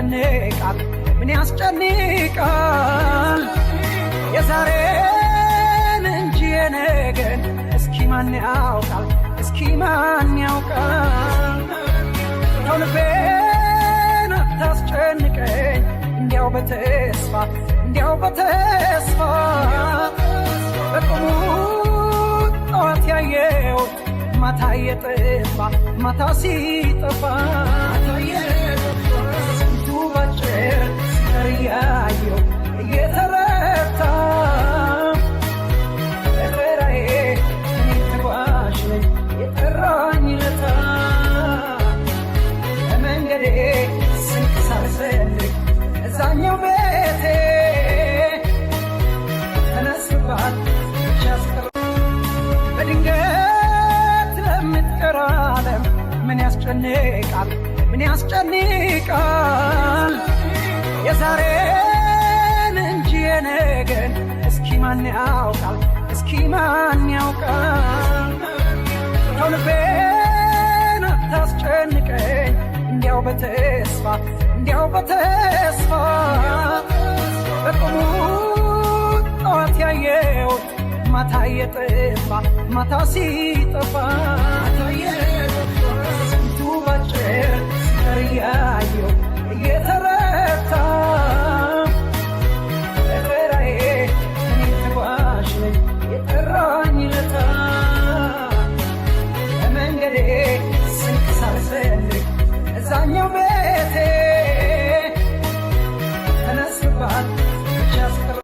ያስጨንቃል? ምን ያስጨንቃል? የዛሬን እንጂ የነገን እስኪ ማን ያውቃል? እስኪ ማን ያውቃል? ተው ልቤን አታስጨንቀኝ እንዲያው በተስፋ፣ እንዲያው በተስፋ። በቁሙ ጠዋት ያየሁት ማታ እየጠፋ፣ ማታ ሲጠፋ፣ ስንቱ ባጭር ሲቀር እያየሁ እየተረታ፣ እበራዬ እኔ ተጓዥ ነኝ የጠራኝ ለታ፣ በመንገዴ ስንቅ ሳልፈልግ እዛኛው ቤቴ ተነስባት ያስቀር። በድንገት ለምትቀር ዓለም ምን ያስጨንቃል? ምን ያስጨንቃል? የዛሬን እንጂ የነገን እስኪ ማን ያውቃል? እስኪ ማን ያውቃል? ተው ልቤን አታስጨንቀኝ እንዲያው በተስፋ፣ እንዲያው በተስፋ። በቁሙ ጠዋት ያየሁት ማታ እየጠፋ፣ ማታ ሲጠፋ፣ ስንቱ ባጭር ሲቀር እያየሁ እየተረታ።